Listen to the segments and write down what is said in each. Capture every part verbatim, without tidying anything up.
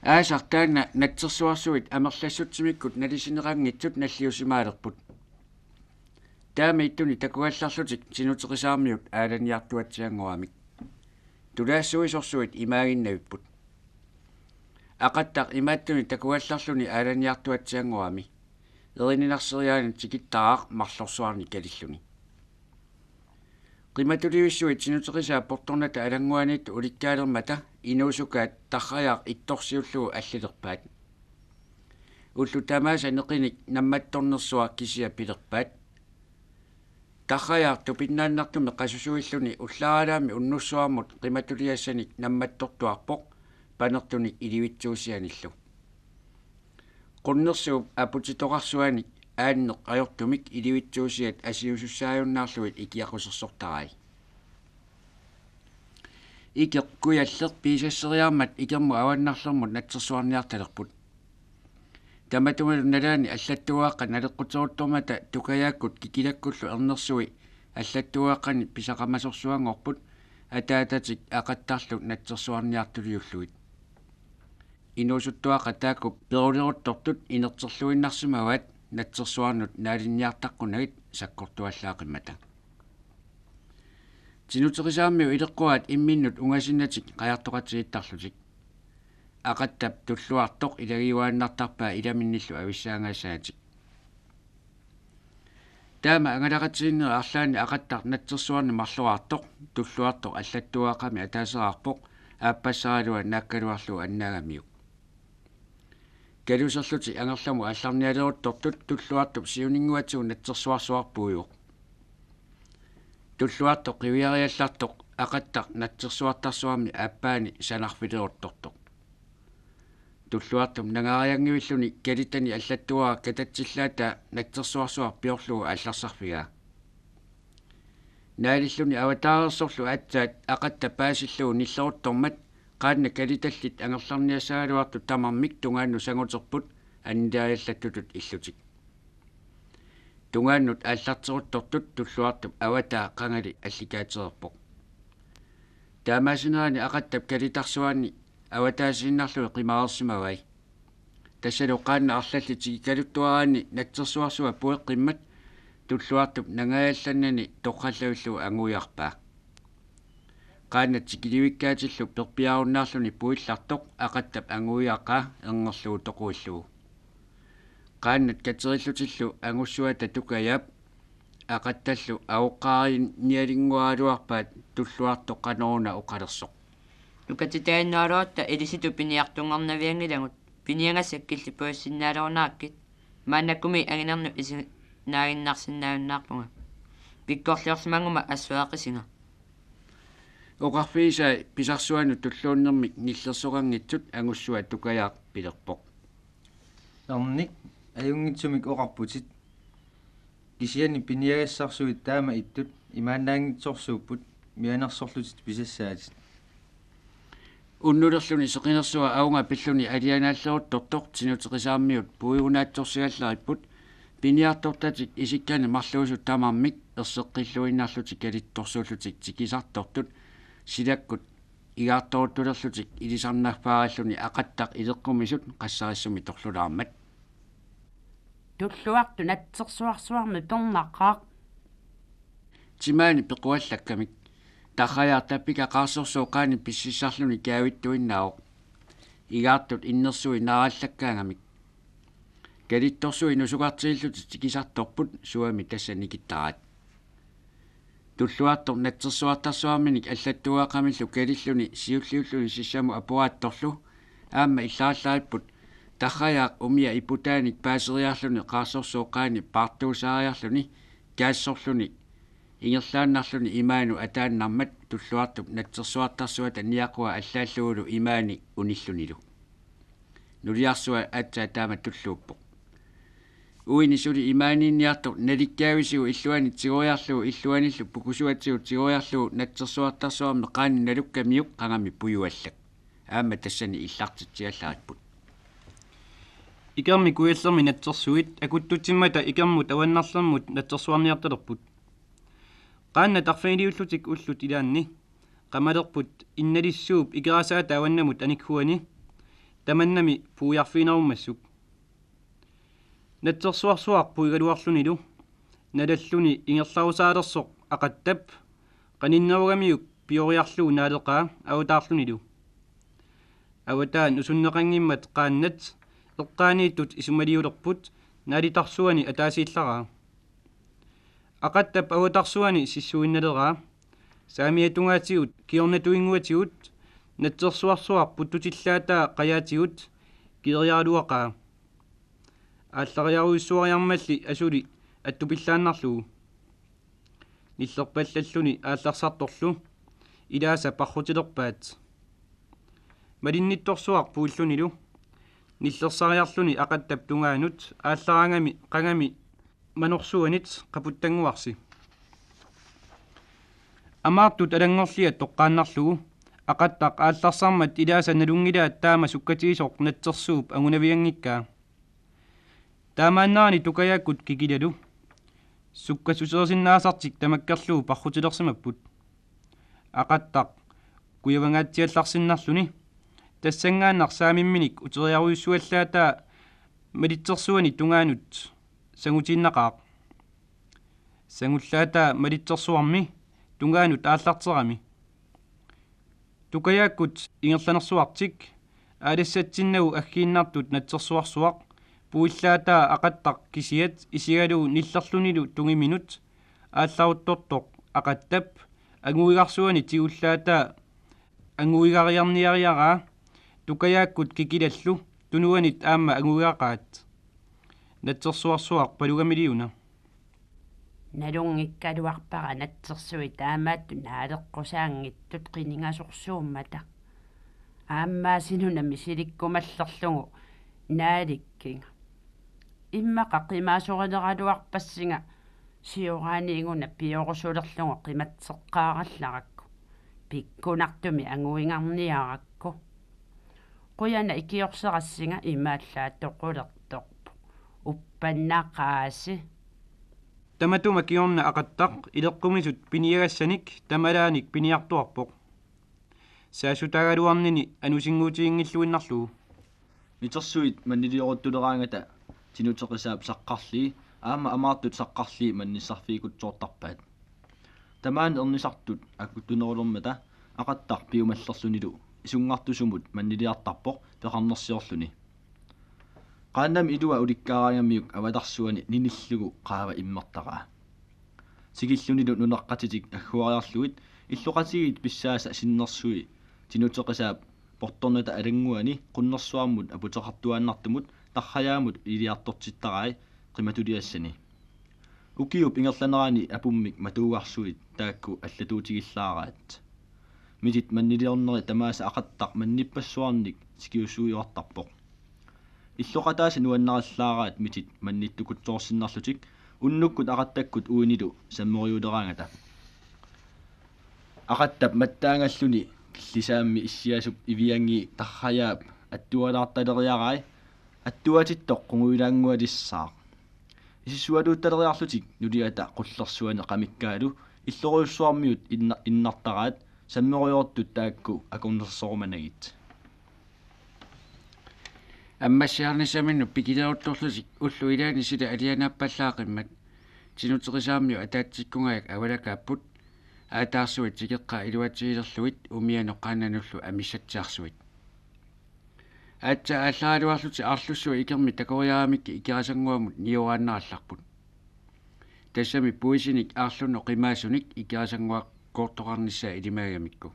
Aasaq taanna natsersuarsuit amerlassutsimikkut nalisineqanngitsut nalliusimaalerput. Taama ittuni takugallarlutik Tinuteqisaarmiut aalaniartuatsianngoramik. Tulaassuisorsuit imaaginnavipput. Aqattaq imaattuni takugallarluni aalaniartuatsianngorami. Erinilarseriaani tikittaraaq marlorsuarnik kalilluni. Qimatulivissuit Tinuteqisaat portornata alannguaniittut ulikkaalermata inuusukaat Tarrajaaq ittorsiullugu allilerpaat. Ullut tamaasa neqinik nammattornersuaq kisiat pilerpaat. Tarrajaaq tupinnaannartumik qasusuilluni ullaaralaammi unnussuarmut qimatuliassanik nammattortuarpoq panertunik ilivitsuusianillu. Qunnersuup aputitoqarsuanik aanneq ajortumik ilivitsuusiat asiusussaajunnaarlugit ikiaqusersortarai. Ikeq kujalleq piisasseriarmat ikermut avannarlermut natsersuarniartalerput. Tamatumalu nalaani allattuuaqqat naleqquteruttormata Tukajaakkut Kikilakkullu ernersui allattuuaqqanik pisaqamasorsuanngorput ataatatik Aqattarlu natsersuarniartuliullugit. Inuusuttuaqqat taakku peruleruttortut inerterluinnarsimavaat natsersuarnut naalinniartaqqunagit sakkortuallaaqimmata. Tinuteqisaarmiut ileqquaat imminnut ungasinnatik qajartoqatigiittarlutik. Aqattap Tulluartoq ilagiuaannartarpaa ilaminnillu avissaangaassagatik. Taama angalaqatigiinnerit arlaanni Aqattaq natsersuarnik marloraartoq Tulluartoq allattuuaqqami ataaseraarpoq aappassaralua naakkaluarlugu annaagamiuk. Kaluserlutik angerlamut aallarnialeruttortut Tulluartup siuninnguatigut natsersuarsuarpuivoq. Tulluartoq qiviariallartoq Aqattaq natsersuartarsuarmi aappaani sanarfileruttortoq. Tulluartup nangaarianngivilluni kalittani allattuuaraq katatsillaataa natsersuarsuaq piorlugu aallarsarfigaa. Naalilluni avataareersorlu aatsaat Aqattap paasillugu nilleruttormat qaannat kalittallit angerlarniassagaluartut tamarmik tungaannut sanguterput annilaariallattutut illutik. Tungaannut aallarteruttortut Tulluartup avataa qangali allikaatereerpoq. Taamaasinerani Aqattap kalittarsuaani avataasiinnarlugit qimareersimavai. Tassalu qaannat arlallit tikigaluttuaraanni natsersuarsuaq pueqqimmat Tulluartup nangajallannani toqqallavillugu anguiarpaa. Qaannat tikilivikkaatillu perpiarunnaarluni puillartoq Aqattap anguiaqaa erngerlugu toquillugu. Qaannat katerillutillu angussuata Tukajaap Aqattallu aqqaarinialinnguaraluarpaat Tulluartoq qanoruna oqalersoq. Nukatitaannaarutta ilisitut piniartunngornavianngilagut, piniagassat killit puissinnaalernaakkit. Maannakkumi anginernut isinaaginnarsinnaajunnaarpunga. Pikkorliorsimannguma assuaqisinga. Oqarfigisai pisarsuanut tulluunnermik nillersoqanngitsut angussua Tukajaaq pilerpoq. Ernik, ajunngitsumik oqarputit. Kisianni piniagassarsuit taama ittut imaannaanngitsorsuupput mianersorlutit pisassaatit. Unnulerluni seqinersuaq aunga pilluni alianaalleruttortoq Tinuteqisaarmiut puigunaatsorsigallaripput piniartortatik isikkanik marluusut tamarmik erseqqilluinnarlutik kalittorsuullutik tikisartortut silakkut igaartoruttulerlutik ilisarnarpaarilluni Aqattaq ileqqumisut qassarissumik torlulaarmat. Tulluartup natsersuarsuarmi tornaqaaq. Timaani pequallakkamik. Tarrajaaq Tapika qaarsorsuup qaani pississarluni kaavittuinnaavoq. Igaartut innersui naarallakkaangamik. Kalittorsui nusukartigillutik tikisartorput suami tassa nikittaraat. Tulluartoq natsersuartarsuarminik allattuuaqqamillu kalilluni siulliulluni sissamut aporaattorlu aamma illarallaripput Tarrajaaq umia iputaanik paaseriarluni qaarsorsuup qaani paartuusaariarluni kaassorluni ingerlaannarluni imaanut ataannarmat Tulluartup natsersuartarsuata niaqua allaallugulu imaani unillunilu. Nuliarsuaq aatsaat taama tulluuppoq. Uini suli imaaniinniartoq nalikkaavisigut illuanit tigoriarlugu illuanillu pukusuatigut tigoriarlugu natsersuartarsuarmi qaani nalukkamiuk qangami pujuallak. Aamma tassani illartitsigallaripput. Ikermik kujallermik natsersuit akuttutsimmata ikermut avannarlermut natsersuarniartalerput. Qaannat arfiniliullutik ullut ilaanni qamalerput innalissuup ikerasaata avannamut anikkuani Tamannami puiarfiginerummassuk. Natsersuarsuaq puigaluarlunilu nalalluni ingerlarusaalersoq Aqattap qaninnerugamiuk pioriarlugu naaleqaa avataarlunilu. Avataan usunneqanngimmat qaannat eqqaaniittut isumaliulerput naalitarsuani ataasiillaraa. Aqattap avatarsuani sissuinnaleraa saamiatungaatigut kiornatuinnguatigut natsersuarsuaq puttutillaataa qajaatigut kigeriaraluaqaa. Aallariarujussuariarmalli asuli attupillaannarlugu. Nillerpallalluni aallarsartorlu ilaasa parrutilerpaat. Malinnittorsuaq puillunilu nillersariarluni Aqattap tungaanut aallaraangami qangami manorsuanit qaputtannguarsi. Amaartut alanngorliat toqqaannarlugu Aqattaq aallarsarmat ilaasa nalunngilaat taama sukkatigisoq natsersuup angunavianngikkaa. Taamaannerani Tukajaakkut Kikilalu sukkassuseersinnaasartik tamakkerlugu parrutilersimapput. Aqattaq kujavangaatsiallarsinnarluni tassanngaannaq saamimminik uteriarujussuallaataa malitsersuani tungaanut sangutiinnaqaaq. Sangullaataa malitsersuarmi tungaanut aallarterami. Tukajaakkut ingerlanersuartik aalassatsinnagu aggiinnartut natsersuarsuaq puillaataa Aqattaq kisiat isigalugu nillerlunilu tungiminut aallaruttortoq Aqattap anguigarsuani tigullaataa anguigariarniariaraa Tukajaakkut Kikilallu tunuanit aamma anguigaqaat. Natsersuarsuaq palugamiliuna. Nalunngikkaluarpara natsersuit taamaattut naaleqqusaanngitsut qiningasorsuummata. Aammaasinnuna misilikkumallerlugu naalikkinga. Immaqa qimaasorileraluarpassinga sioraaniiguna piorusulerlugu qimatseqqaarallarakku. Pikkunartumik anguigarniarakku. Qujanaq ikiorserassinnga imaallaat toqulertorpoq. Uppannaqaasi. Tamatuma kingorna Aqattaq ileqqumisut piniagassanik tamalaanik piniartuarpoq. Saassuttaagaluarnini anusinguutiginngilluinnarlugu. Nitsersuit mannilioruttuleeraangata Tinuteqisaap saqqarlii aamma Amaartut saqqarlii mannissarfiikutsoortarpaat. Tamaani ernisartut akuttunerulermata Aqattaq piumallerlunilu isunngartusumut manniliartarpoq peqarnersiorluni. Qaannami ilua ulikkaaraangamiuk avatarsuani ninillugu qaava immertaraa. Sikillunilu nunaqqatitik agguariarlugit illoqatigiit pissaasa sinnersui Tinuteqisaap portornata alannguani qunnersuarmut aputeqartuaannartumut tarrajaamut iliartortittarai qimatuliassani. Ukiup ingerlanerani apummik matuugarsuit taakku allatuutigillaaraat. Mitit manniliorneri tamaasa Aqattaq mannippassuarnik sikiussuiuartarpoq. Illoqataasa nuannarillaaraat mitit mannittukutsoorsinnarlutik unnukkut Aqattakkut uinilu sammeriuleraangata. Aqattap mattaangalluni killisaammi issiasup iviangii tarrajaap attualaartaleriarai attuatittoq qungujulaanngualissaaq. Isissualuuttaleriarlutik nuliata qullersuani qamikkaalu illorujussuarmiut inna-, innartaraat sammeriortut taakku akornersorumanagit. Ammassiarnissaminnut pikileruttorlutik ullut ilaanni sila alianaappallaaqimmat Tinuteqisaarmiut ataatsikkunngajak avalakaapput, aataarsuit tikeqqaat iluatsigilerlugit umianut qaannanullu amissatsiarsuit. Aatsaat aallaraluarlutik Aarlussuup ikermik takoriaramikkik Ikerasannguamut niueraannarallarput. Tassami puisinik Aarlunnut qimaasunik Ikerasannguakkoortoqarnissaa ilimagigamikku.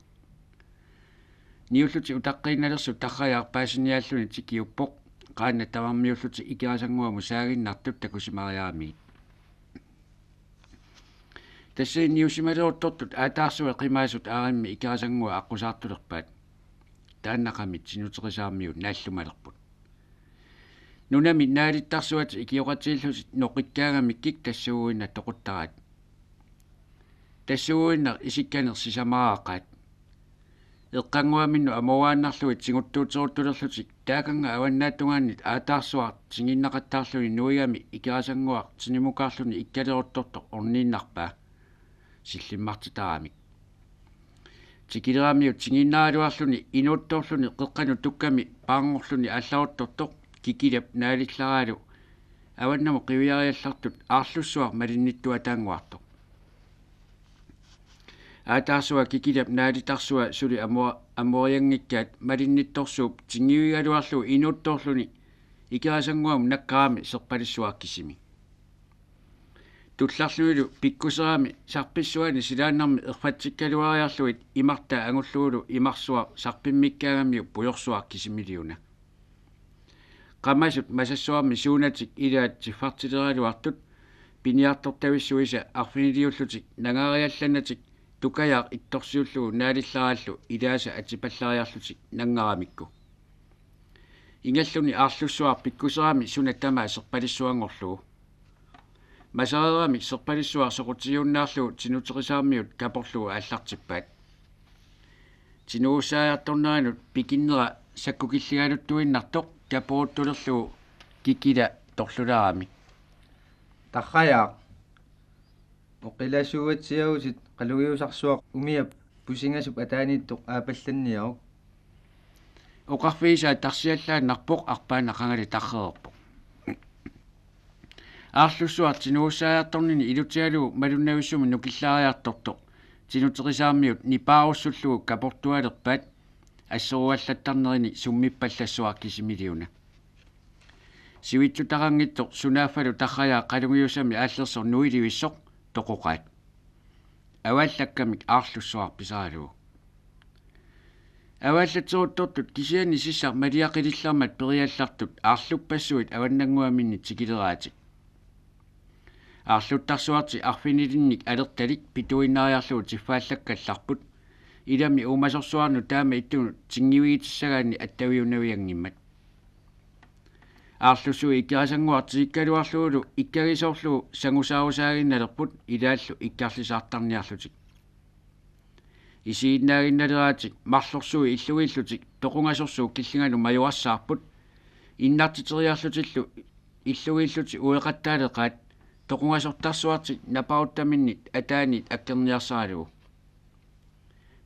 Niullutik utaqqiinnalersut tarrajaaq paasiniaalluni tikiuppoq, qaannat tamarmiullutik Ikerasannguamut saaginnartut takusimariaramigit. Tassani niusimaleruttortut aataarsuit qimaasut aarimmi Ikerasannguaq aqqusaartulerpaat. Taannaqami Tinuteqisaarmiut naallumalerput. Nunami naalittarsuatik ikioqatigiillutik noqikkaangamikkik tassuuguinnaq toquttaraat. Tassuuguinnaq isikkaneq sisamaraaqaat. Eqqannguaminnut amoruaannarlugit tiguttuuteruttulerlutik taakannga avannaata tungaanit aataarsuaq tinginnaqattaarluni nuigami Ikerasannguaq tinimukaarluni ikkaleruttortoq orniinnarpaa sillimmartitaramik. Tikileramiuk tingiinnaraluarluni inuuttoorluni qeqqanut tukkami paarngorluni aallaruttortoq Kikilap naalillaraa avannamut qiviariallartut Aarlussuaq malinnittuataannguartoq. Aataarsuaq Kikilap naalitarsua suli amua-, amuarianngikkaat malinnittorsuup tingivigaluarlugu inuuttoorluni Ikerasannguamut nakkarami serpalissuaq kisimi. Tullarlunilu pikkuserami sarpissuani silaannarmi erfatsikkaluariarlugit imartaa angullugulu imarsuaq sarpimmikkaangamiuk pujorsuaq kisimiliuna. Qamasut masassuarmi suunatik ilaat tiffartileraluartut piniartortavissuisa arfiniliullutik nangariallanatik Tukajaaq ittorsiullugu naalillaarallu ilaasa atipallariarlutik nanngaramikku. Ingalluni Aarlussuaq pikkuserami suna tamaat serpalissuanngorlugu. Masareeramik serpalissuaq soqutigiunnaarlugu Tinuteqisaarmiut kaporlugu aallartippaat. Tinuussaajartornerinut pikinnera sakkukilligaluttuinnartoq kaporuttulerlugu Kikila torlulaarami: Tarrajaaq, oqilasuugatsiagutit qalugiusarsuaq umiap pusingasup ataaniittoq aappallanniaruk. Oqarfigisaa tarsiallaannarpoq, arpaannaq qangali tarrereerpoq. Aarlussuaq Tinuussaajartornini ilutigalugu malunnavissumik nukillaariartortoq Tinuteqisaarmiut nipaarussullugu kaportualerpaat assoruallattarnerini summipallassuaq kisimiliuna. Sivitsutaqanngitsoq sunaaffalu Tarrajaaq qalugiusami aallersoq nuilivissoq toqoqaat. Avaallakkamik Aarlussuaq pisaralugu. Avaallatseruttortut kisianni sissaq maliaqilillermat periallartut aarluppassuit avannannguaminni tikileraatik. Aarluttarsuartik arfinilinnik alertalik pituinnariarlugu tiffaallakkallarput, ilami uumasorsuarnut taama ittunut tinngivigitissagaanni attaviunavianngimmat. Aarlussui Ikerasannguaq tikikkaluarlugulu ikkagisoorlugu sangusaarusaaginnalerput ilaallu ikkarlisaartarniarlutik. Isiginnaaginnaleratik marlorsui illugiillutik toqungasorsuup killinganut majuarsaarput, innartiteriarlutillu illugiillutik ueqattaaleqaat toqungasortarsuartik naparuttaminnit ataaniit akkerniarsaralugu.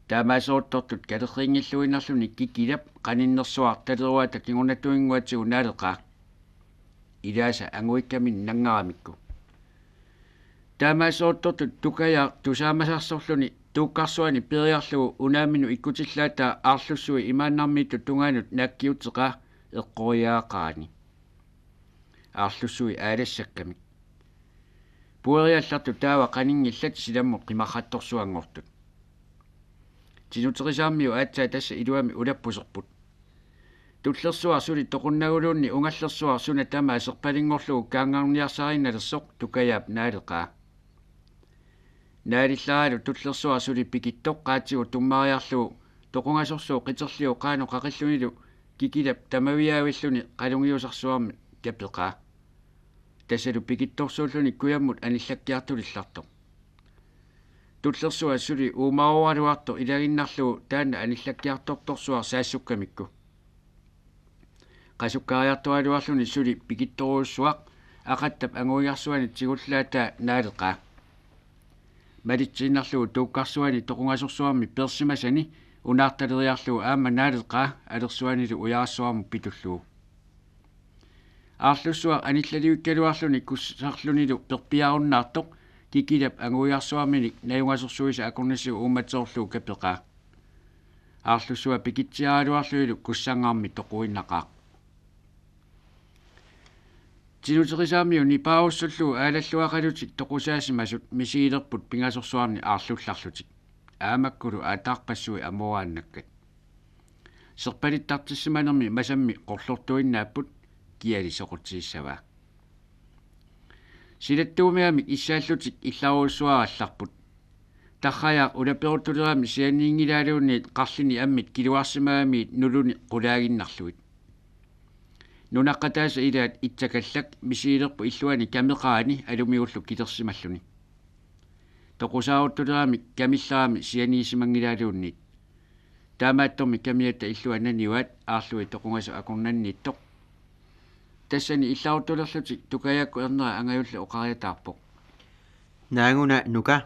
Taamaaseruttortut kalerriinngilluinnarluni Kikilap qaninnersuaq taleruata kingornatuinnguatigut naaleqaa. Ilaasa anguikkaminni nanngaramikku. Taamaaseruttortut Tukajaaq tusaamasarsorluni tuukkarsuani peeriarlugu unaaminut ikkutillaataa Aarlussui imaannarmiittut tungaanut naakkiuteqaa eqqoriaaqarani. Aarlussui aalassakkamik. Pueriallartut taava qaninngillat silammut qimarrattorsuanngortut. Tinuteqisaarmiut aatsaat tassa iluamik ulappuserput. Tullersuaq suli toqunnaguluunniit ungallersuaq suna tamaat serpalinngorlugu kaanngarniarsariinnalersoq Tukajaap naaleqaa. Naalillaraalu tullersuaq suli pikittoq qaatigut tummariarlugu toqungasorsuup qiterliup qaanut qaqillunilu Kikilap tamaviaavilluni qalugiusarsuarmi kapeqaa. Tassalu pikittorsuulluni kujammut anillakkiartulillartoq. Tullersuaq suli uumaruaraluartoq ilaginnarlugu taanna anillakkiartortorsuaq saassukkamikku. Qasukkariartoraluarluni suli pikittorujussuaq Aqattap anguigarsuani tigullaataa naaleqaa. Malitsiinnarlugu tuukkarsuani toqungasorsuarmi peersimasani unaartaleriarlugu aamma naaleqaa alersuanilu ujarassuarmut pitullugu. Aarlussuaq anillalivikkaluarluni kussarlunilu perpiarunnaartoq Kikilap anguigarsuarminik najungasorsuisa akornisigut uummateerlugu kapeqaa. Aarlussuaq pikitsiaraluarlunilu kussanngarmi toquinnaqaaq. Tinuteqisaarmiut nipaarussullugu aalalluaqalutik toqusaasimasut misigilerput pingasorsuarni aarlullarlutik. Aamakkulu aataarpassuit amuaraannakkat. Serpalittartissimanermi masammi qorlortuinnaapput, kiali soqutigissavaa. Silattuumeramik issaallutik illarujussuarallarput. Tarrajaaq ulaperuttulerami sianiinngilaaluunniit qarlini ammit kiluarsimagamiit nuluni qulaaginnarlugit. Nunaqqataasa ilaat itsakallak misigilerput illuani kameqarani alumigullu kilersimalluni. Toqusaaruttulerami kamillerami sianiisimanngilaaluunniit. Taamaattormi kamiata illua nanivaat aarlui toqungasoq akornanniittoq. Tassani illaruttulerlutik Tukajakkut ernera angajulleq oqariataarpoq: Naaguna Nuka?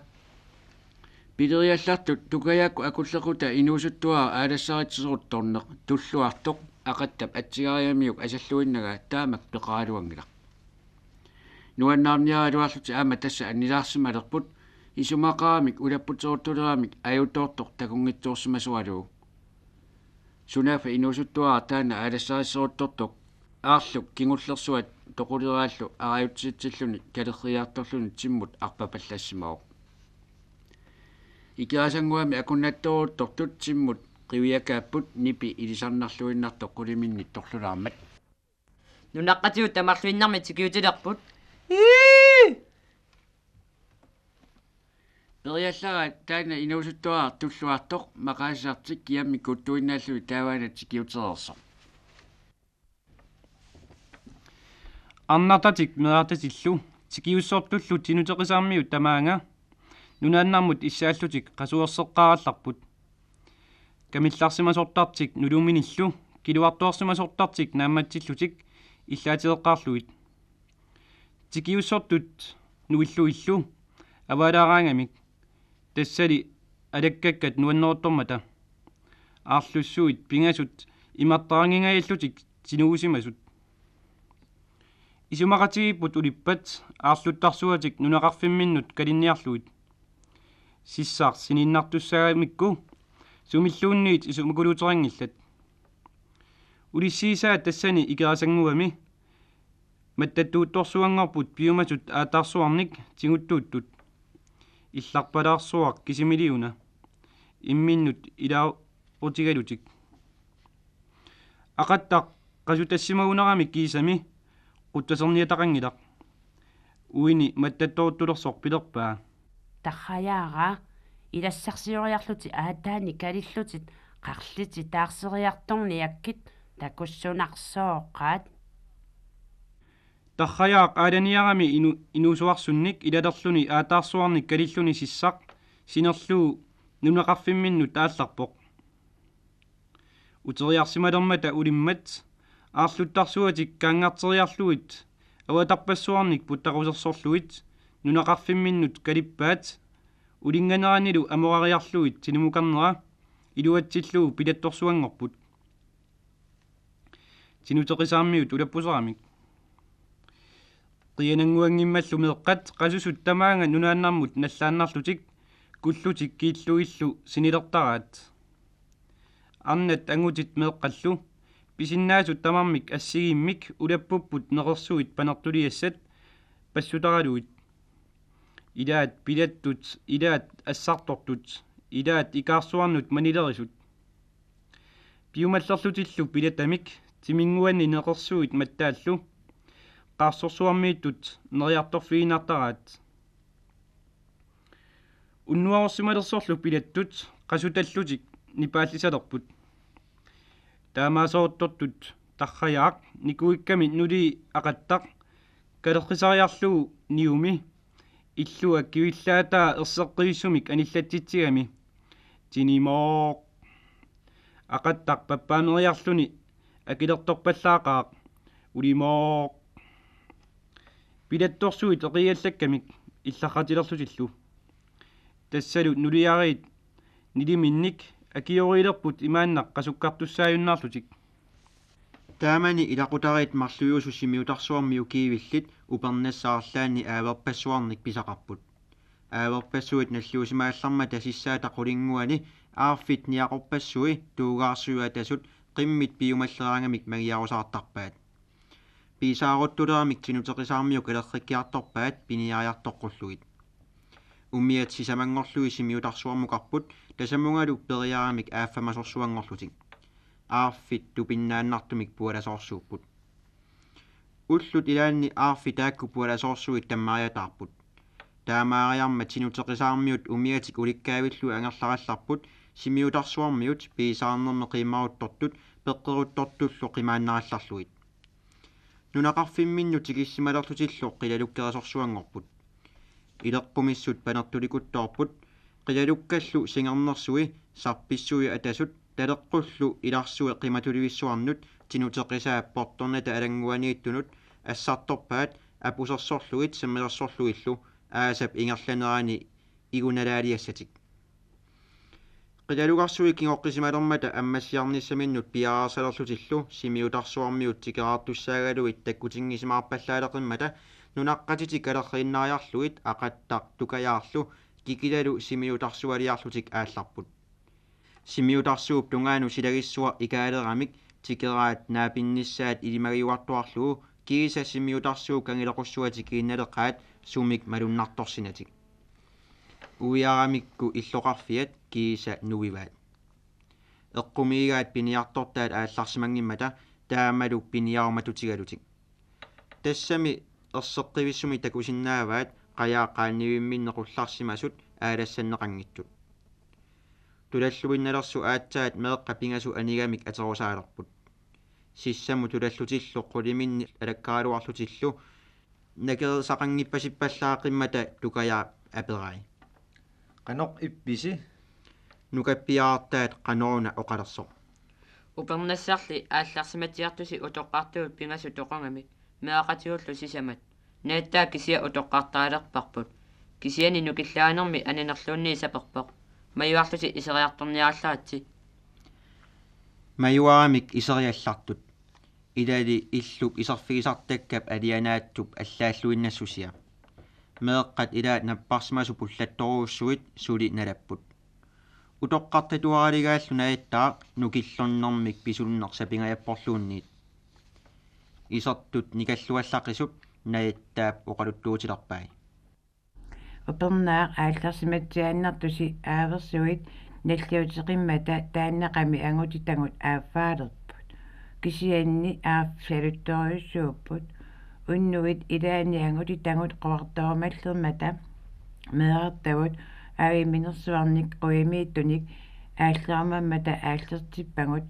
Pileriallartut Tukajakkut akullequtaa inuusuttuaraq aalassaritsisoruttorneq Tulluartoq Aqattap atsigariamiuk asalluinnagaa taamak peqaraluanngilaq. Nuannaarniaraluarlutik aamma tassa annilaarsimalerput, isumaqaramik ulapputeruttuleramik ajutoortoq takunngitsoorsimasugalugu. Sunaaffa inuusuttuaraq taanna aalassarissoruttortoq Aarluk kingullersuat toquleraallu arajutsitsilluni kalerriartorluni timmut arpapallassimavoq. Ikerasannguami akunnattooruttortut timmut qiviakaapput nipi ilisarnarluinnartoq quliminni torlulaarmat. Nunaqqatigut tamarluinnarmik tikiutilerput. Ii! Periallaraat taanna inuusuttuaraq Tulluartoq maqaasisartik kiammik kuttuinnaalluni taavaana tikiutereersoq. Arnartatik meerartatillu tikiussortullu Tinuteqisaarmiut tamaanga nunaannarmut issaallutik qasuerseqqaarallarput. Kamillarsimasortartik nuluminillu kiluartuarsimasortartik naammatsillutik illaatigeqqaarlugit. Tikiussortut nuillugillu avaalaaraangamik, tassali alakkakkat nuanneruttormata. Aarlussuit pingasut imartaraanngingajallutik tinuusimasut. Isumaqatigiipput ulippat aarluttarsuatik nunaqarfimminnut kalinniarlugit. Sissaq siniinnartussaagamikku sumilluunniit isumakuluuteqanngillat. Ulissiisaat tassani Ikerasannguami mattattuuttorsuanngorput piumasut aataarsuarnik tiguttuuttut. Illarpalaarsuaq kisimiliuna. Imminnut ilaarutigalutik. Aqattaq qasutassimagunarami kiisami quttaserniataqanngilaq. Uini mattattooruttulersoq pilerpaa: Tarrajaara, ilassarsioriarlutit aataanni kalillutit qarlitit taarseriartorniakkit takussunarsooqaat. Tarrajaaq aalaniarami inu-, inuusuarsunnik ilalerluni aataarsuarnik kalilluni sissaq sinerlugu nunaqarfimminnut aallarpoq. Uteriarsimalermata ulimmat aarluttarsuatik kaanngarteriarlugit avatarpassuarnik puttaqusersorlugit nunaqarfimminnut kalippaat, ulinnganeranilu amorariarlugit tinumukarnera iluatsillugu pilattorsuanngorput. Tinuteqisaarmiut ulappuseramik. Qianannguanngimmallu meeqqat qasusut tamaanga nunaannarmut nallaannarlutik kullutik kiillugillu sinilertaraat. Arnat angutit meeqqallu pisinnaasut tamarmik assigiimmik ulappupput neqersuit panertuliassat passutaralugit. Ilaat pilattut, ilaat assartortut, ilaat ikaarsuarnut manilerisut. Piumallerlutillu pilattamik timinnguanni neqersuit mattaallu qaarsorsuarmiittut neriartorfigiinnartaraat. Unnuarorsimalersorlu pilattut qasutallutik nipaallisalerput. Taamaasoortortut Tarrajaaq nikuikkami nulii Aqattaq kalerrisariarlugu niumi illua kivillaataa erseqqivissumik anillatsitsigami: Tinimooq! Aqattaq pappaameriarluni akilertorpallaaqaaq: Ulimooq! Pilattorsuit eqiallakkamik illarratilerlutillu. Tassalu nuliariit niliminnik akioriilerput imaannaq qasukkartussaajunnaarlutik. Taamani ilaqutariit marluiusut Simiutarsuarmi ukiivillit upernassat arlaanni aaverpassuarnik pisaqarput. Aaverpassuit nalliusimaallarmata sissaata qulinnguani aarfit niaqorpassui tuugaarsuit atasut qimmit piumalleraangamik magiarusaartarpaat. Piisaaruttuleramik Tinuteqisaarmiut kalerrikkiartorpaat piniariartoqqullugit. Umiat sisamanngorlugit Simiutarsuarmukarput tasamungalu periaramik aaffamasorsuanngorlutik. Aarfit tupinnaannartumik pualasoorsuupput. Ullut ilaanni aarfit taakku pualasoorsuit tammariataarput. Taamaariarmat Tinuteqisaarmiut umiatik ulikkaavillugit angerlarallarput Simiutarsuarmiut piisaarnermi qiimmaruttortut peqqeruttortullu qimaannarallarlugit. Nunaqarfimminnut tikissimalerlutillu qilalukkerisorsuanngorput. Ileqqumissut panertulikuttoorput, qilalukkallu singernersui sarpissui atasut taleqqullu ilarsui qimatulivissuarnut Tinuteqisaap portornata alannguaniittunut assartorpaat apusersorlugit semmelersorlugillu aasap ingerlanerani igunalaaliassatik. Qilalugarsuit kingoqqisimalermata ammassiarnissaminnut piareersalerlutillu Simiutarsuarmiut tikeraartussaagaluit takkutinngisimappallaaleqimmata nunaqqatitik kalerriinnariarlugit Aqattaq Tukajaarlu Kikilalu Simiutarsualiarlutik aallarput. Simiutarsuup tungaanut silagissuaq ikaaleramik tikeraat naapinnissaat ilimagiuartuarlugu kiisa Simiutarsuup kangilequssuatik kiinnaleqaat sumik malunnartorsinatik. Uiaramikku illoqarfiat kiisa nuivaat. Eqqumiigaat piniartortaat aallarsimanngimmata taamalu piniarumatutigalutik. Tassami erseqqivissumik takusinnaavaat qajaat qaanniivimminneq qullarsimasut aalassanneqanngitsut. Tulalluinnalersu aatsaat meeqqat pingasut anigamik aterusaalerput. Sissamut tulallutillu quliminnik alakkaraluarlutillu nakersaqanngippasippallaaqimmata Tukajaaq aperai: Qanoq ippisi? Nukappiartaat qanoruna oqalersoq: Upernassarli aallarsimatsiartusi utoqqartuut pingasut toqungamik meeraqatigullu sisamat. Naattaa kisiat utoqqartaalerparput. Kisianni nukillaanermi ananerluunniit saperpoq: Majuarlusi iseriartorniarallaritsi. Majuaramik iseriallartut. Ilali illup iserfigisartakkap alianaatsup allaalluinnassusia. Meeqqat ilaat napparsimasut pullattorujussuit suli nalapput. Utoqqartatuaralugaallu Naattaaq nukillornermik pisunneq sapingajapporluunniit. Isertut nikalluallaqisut Naattaap oqaluttuutilerpai: Upernaaq aallarsimatsiaannartusi aaversuit nalliuteqimmata taannaqami angutitagut aaffaalerput. Kisianni aaffialuttorujussuupput. Unnuit ilaanni angutitagut quartorumallermata meerartagut aaviminersuarnik qujamiittunik aallerumammata aallertippagut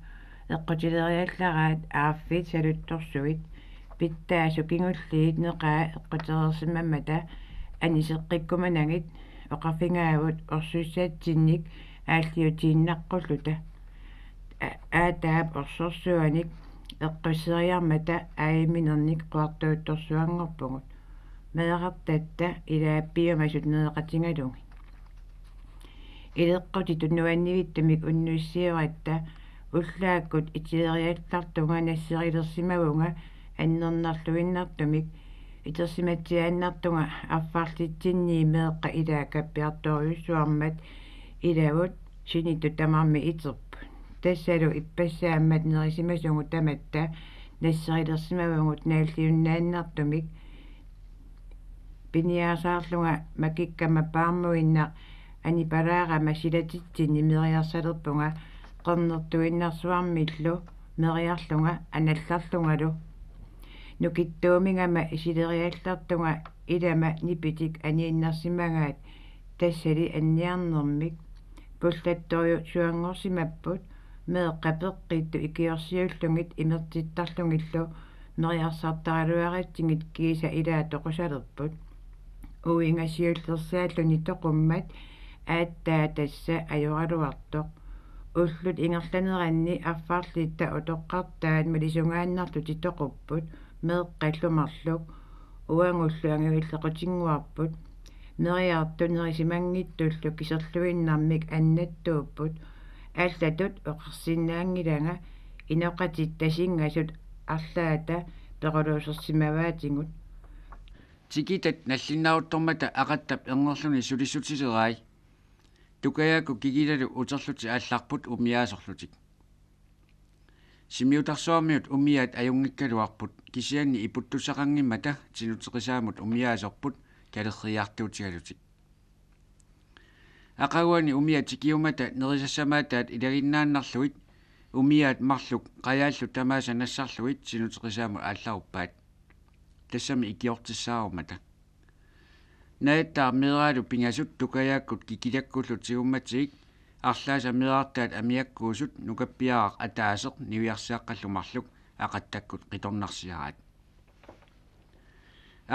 eqqutileriallaraat aaffiit saluttorsuit. Pitsaasut kingulliit neqaa eqqutereersimammata aniseqqikkumanagit oqarfigaavut orsussatsinnik aalliutiinnaqqulluta. A-, aataap orsorsuanik eqqisseriarmata aaviminernik quartuuttorsuanngorpugut. Meerartatta ilaat piumasut nereqatigalugit. Ileqqutitut nuannivittumik unnussiuatta ullaakkut iteriallartunga nasserilersimavunga annernarluinnartumik itersimatsiaannartunga affarlitsinnii meeqqat ilaat kappiartorujussuarmat ilavut sinittut tamarmik iterput. Tassalu ippassaammat nerisimasugut tamatta nasserilersimavugut naalliunnaannartumik. Piniaasaarlunga makikkama paarmuinnaq anipalaarama silatitsinni meriarsalerpunga qernertuinnarsuarmillu meriarlunga anallarlungalu. Nukittuumigama isileriallartunga ilama nipitik aniinnarsimagaat tassali anniarnermik. Pullattorujussuanngorsimapput meeqqat peqqittut ikiorsiullugit imertittarlugillu meriarsartaraluaratsigit kiisa ilaat toqusalerput. Uiga siullersaalluni toqummat aatsaat tassa ajoraluartoq. Ullut ingerlaneranni affarlitta utoqqartaat malisungaannarlutik toqupput meeqqallu marluk. Uagullu angivillequtinnguarput. Meriartut nerisimanngitsullu kiserluinnarmik annattuupput. Allatut oqarsinnaanngilanga inoqatit tasingasut arlaata peruluusersimavaatigut. Tikitat nallinnaruttormata Aqattap ernerluni sulissutilerai. Tukajaakkut Kikilalu uterlutik aallarput umiaasorlutik. Simiutarsuarmiut umiaat ajunngikkaluarput kisianni iputtussaqanngimmata Tinuteqisaamut umiaasorput kalerriiartuutigalutik. Aqaguani umiat tikiummata nerisassamaataat ilaginnaannarlugit umiaat marluk qajaallu tamaasa nassarlugit Tinuteqisaamut aallaruppaat. Tassami ikiortissaarummata. Naattaaq meeraalu pingasut Tukajaakkut Kikilakkullu tigummatigik arlaasa meerartaat amiakkuusut nukappiaraq ataaseq niviarsiaqqallu marluk Aqattakkut qitornarsiaraat.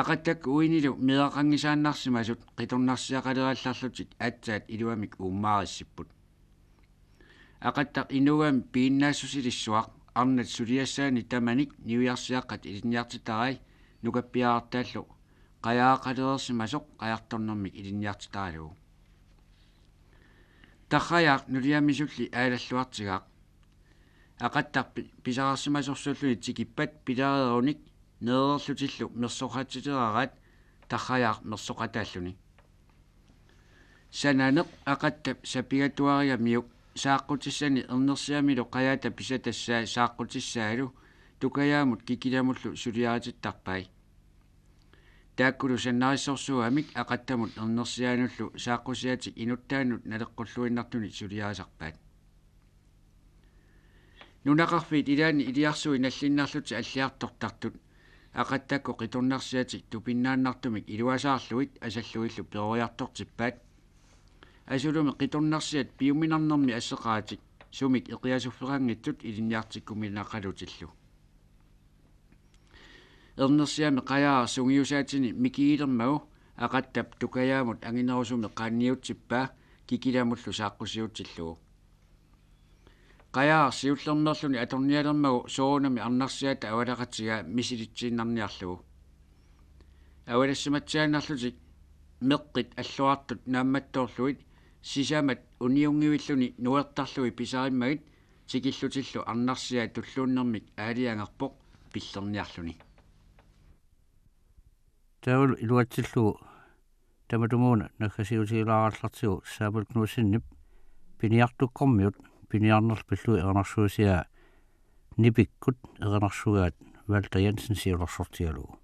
Aqattakkut uinilu meeraqanngisaannarsimasut qitornarsiaqalerallarlutik aatsaat iluamik uummaarissipput. Aqattaq inuugami piginnaassusilissuaq arnat suliassaanni tamanik niviarsiaqqat ilinniartitarai nukappiarartaallu qajaaqalereersimasoq qajartornermik ilinniartitaralugu. Tarrajaaq nuliamisulli aalalluartigaaq. Aqattaq pi-, pisaqarsimasorsuulluni tikippat pilareerunik nereerlutillu mersoqatiteraat Tarrajaaq mersoqataalluni. Sananeq Aqattap sapigatuarigamiuk saaqqutissani ernersiamilu qajaata pisatassaa saaqqutissaalu Tukajaamut Kikilamullu suliaritittarpai. Taakkulu sannarissorsuugamik Aqattamut ernersianullu saaqqusiatik inuttaannut naleqqulluinnartunik suliarisarpaat. Nunaqarfiit ilaanni iliarsui nallinnarlutik alliartortartut Aqattakkut qitornarsiatik tupinnaannartumik iluasaarlugit asallugillu peroriartortippaat. Asulumi qitornarsiat piuminarnermi asseqaratik sumik eqiasuffeqanngitsut ilinniartikkuminaqalutillu. Ernersiami Qajaaq sungiusaatini mikigilermagu Aqattap Tukajaamut anginerusumik qaanniutsippaa Kikilamullu saaqqusiutsillugu. Qajaaq siullermeerluni atornialermagu soorunami arnarsiata avalaqatigaa misilitsiinnarniarlugu. Avalassimatsiaannarlutik meqqit alluartut naammattoorlugit sisamat uniunngivilluni nuertarlugit pisarimmagit tikillutillu arnarsiat tulluunnermik aalajangerpoq pillerniarluni. Taavalu iluatsillugu tamatumuuna naggasiutigilaarallartigu Samuel Knudsenip piniartukkormiut piniarnerlu pillugit erinarsuusiaa Nipikkut erinarsugaat Walter Jensen siulersortigalugu.